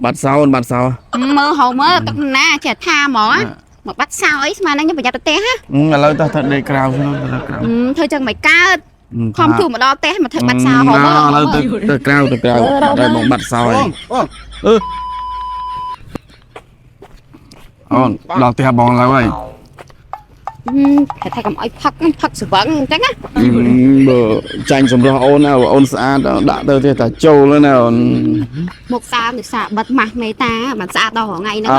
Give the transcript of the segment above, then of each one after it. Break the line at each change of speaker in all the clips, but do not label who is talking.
បាត់សោអូនបាត់សោ
មើលហៅមើលទឹកណាចេះថាហ្មងមកបាត់សោអីស្មានហ្នឹងខ្ញុំប្រយ័ត្នទៅផ្ទះហ៎
ឥឡូវតោះទៅដេកក្រៅសិនទៅក្រៅ
ធ្វើចឹងមិនកើតខំជួមកដល់ផ្ទះមកធ្វើបាត់សោហៅមើល
ឥឡូវទៅទៅក្រៅទៅក្រៅដល់បងបាត់សោហើយអឺអូនដល់ផ្ទះបងឡើយហើយ
គេថាកុំឲ្យផឹកផឹកស្វឹងអញ្ចឹងណា
បើចាញ់សម្រស់អូនណាអូនស្អាតដាក់ទៅទេតែចូលណាអូន
មុខសានិសាបិទម៉ាស់មេតាបានស្អាតដល់រាល់ថ្ងៃហ្នឹង
អ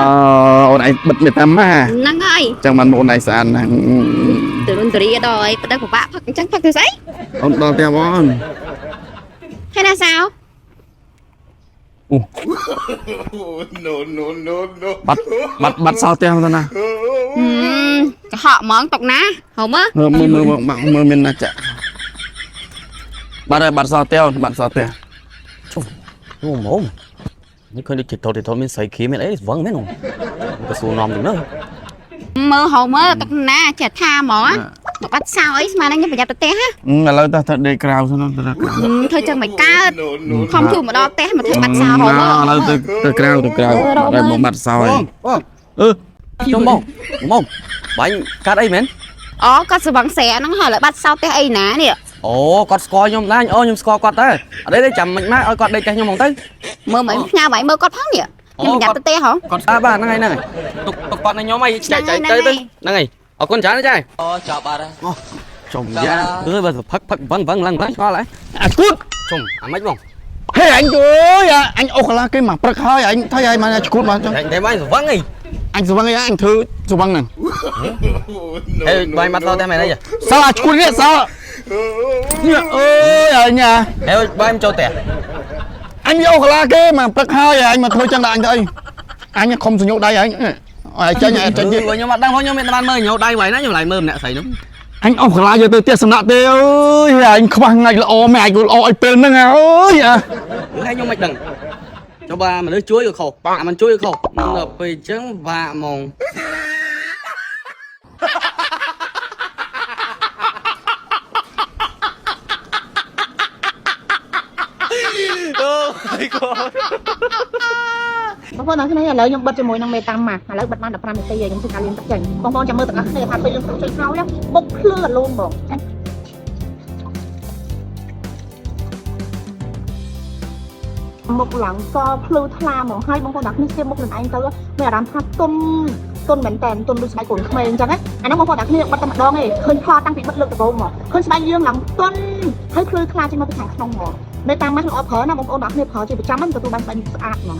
អូនឯងបិទមេតាម៉ា
ហ្នឹងហើយ
ចឹងបានមកអូនឯងស្អាតណាស់
ទៅរុនតរីដល់អីប្តឹងពិបាកផឹកអញ្ចឹងផឹកទៅស្អី
អូនដល់ផ្ទះបង
ហើយណាសោ
No, no, no, no.
បាត់បាត់បាត់សោផ្ទះទៅណា
កុហកហ្មងតុកណាហៅមើល
មើលមើលមើលមើលមានណាចាក់បាត់ហើយបាត់សោផ្ទះអូនបាត់សោផ្ទះ
អូម៉មនេះឃើញដូចជាថតថតមានស្រីគ្រាមានអីវឹងមែនក៏សួរនាំទាំងនោះ
មើលហៅមើលតុកណាចេះថាហ្មងមកបាត់សោអីស្មានហ្នឹងខ្ញុំប្រយ័ត្នទៅផ្ទះហ៎
ឥឡូវតោះទៅដេកក្រៅសិនទៅក្រៅ
ធ្វើចឹងមិនកើត
No, no.
ខំជួមកដល់ផ្ទះមកធ្វើបាត់សោហៅមើល
ឥឡូវទៅទៅក្រៅទៅក្រៅដល់បងបាត់សោហើយអឺ
ចុំបងម៉មបាញ់កាត់អីមែន
អូគាត់ស្វឹងស្រែហ្នឹងហើយបាត់សោផ្ទះអីណានេះ
អូគាត់ស្គាល់ខ្ញុំដែរអូខ្ញុំស្គាល់គាត់ដែរអត់ទេចាំមិនម៉ែឲ្យគាត់ដេកផ្ទះខ្ញុំហ្មងទៅ
មើលមិនផ្ញើឲ្យមើលគាត់ផងនេះខ្ញុំប្រយ័ត្នទៅផ្ទះហ៎
គាត់អើបាទហ្នឹងហើយហ្នឹងហើយទុកទុកគាត់នៅខ្ញុំហើយចែកចែកទៅទៅហ្នឹងហើយអរគុណច្រើនចា
អូចាប់បាត់ហើយ
ចំយ៉ា
អើបើផឹកផឹកវឹងវឹងឡើងឡើងឆ្ងល់ហើយ
អាគូត
ជុំអាម៉េចបង
ហេអញអើយអញអូសកន្លះគេមកព្រឹកហើយអញថៃហើយមកឈួតមកចឹង
តែបាញ់ស្វឹងអី
អញស្វឹងអីអញធ្វើស្វឹងហ្នឹង
ហេបាញ់បាត់សោផ្ទះមែនអី
សោអាឈួតនេះសោនេះអើយអញ
ហេបាញ់ចូលផ្ទះ
អញអូសកន្លះគេមកព្រឹកហើយអញមកធ្វើចឹងដល់អញទៅអីអញខំសញ្ញោដៃអញអញចាញ់អញចាញ់ទៀត
ខ្ញុំអត់ដឹងផងខ្ញុំមានបានមើលញោដៃໄວណាខ្ញុំឡៃមើលម្នាក់ស្រីនោះ
អញអស់កន្លះយកទៅផ្ទះសំណាក់ទេអើយអញខ្វះថ្ងៃល្អមែនអញក៏ល្អឲ្យពេលហ្នឹងអើយអា
ហើយខ្ញុំមិនដឹងចុះបើមនុស្សជួយក៏ខុសអាមិនជួយក៏ខុសដល់ពេលអញ្ចឹងបាក់ហ្មង
បងប្អូនទាំងគ្នាឥឡូវខ្ញុំបិទជាមួយនឹងមេតាម៉ាស់ឥឡូវបិទបាន15នាទីហើយខ្ញុំធ្វើការលាងទឹកចេញបងប្អូនចាំមើលទាំងអស់គ្នាថាពេលលាងទឹកចេញហើយបុកភ្លឺអលូនហ្មងមុខឡើងសភ្លឺថ្លាហ្មងហើយបងប្អូនទាំងគ្នាស្ទាបមុខខ្លួនឯងទៅមានអារម្មណ៍ថាទុនទុនមែនតែនទុនដូចស្បែកកូនក្មេងអញ្ចឹងណាអាហ្នឹងបងប្អូនទាំងគ្នាបិទតែម្ដងឯងឃើញផលតាំងពីបិទលើកដំបូងមកឃើញស្បែកយើងឡើងទុនហើយភ្លឺថ្លាចេញមកពីខាងក្នុងហ្មងមេតាម៉ាស់ល្អប្រើណាបងប្អូនទាំងគ្នាប្រើជាប្រចាំហ្នឹងទទួលបានស្បែកស្អាតហ្មង